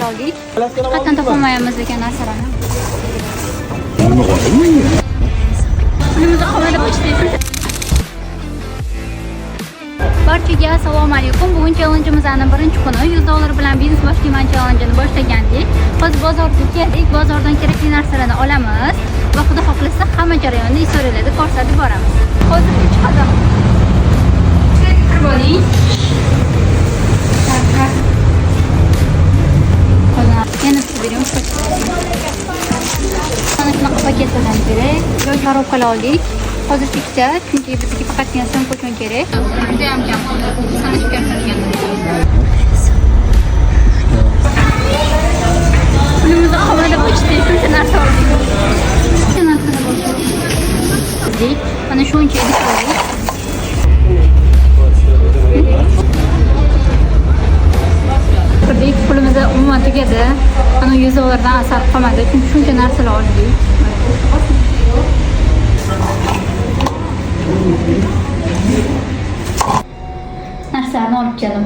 oldik. Qayerdan topolmayapmiz degan narsalarni. Pulimiz qolmadi почти. Barchaga assalomu alaykum. Bugun challenge'imizning birinchi kuni 100 dollar bilan biznes boshlayman challenge'ini boshlagandik. Hozir bozorga keldik. Bozordan kerakli narsalarni olamiz va xudo xohlasa hamma jarayonni istoriyalarda ko'rsatib boramiz. Hozir 3 qadam. Kirib oling. Yana bitta bering. Mana shunaqa paketlardan kerak. Yoy korobkalar oldik. Hozircha ikkita, chunki bizga faqatgina sumka uchun kerak. Juda ham kam. Sanashib ko'rsatgan. Pulimiz qolmadi почти shuncha narsa oldik. Shuncha narsalar oldik. Mana shuncha idish oldik. Kirdik, pulimiz umuman tugadi. Ana 100 dollardan asar qolmadi, chunki shuncha narsalar oldik. Narsalarni olib keldim.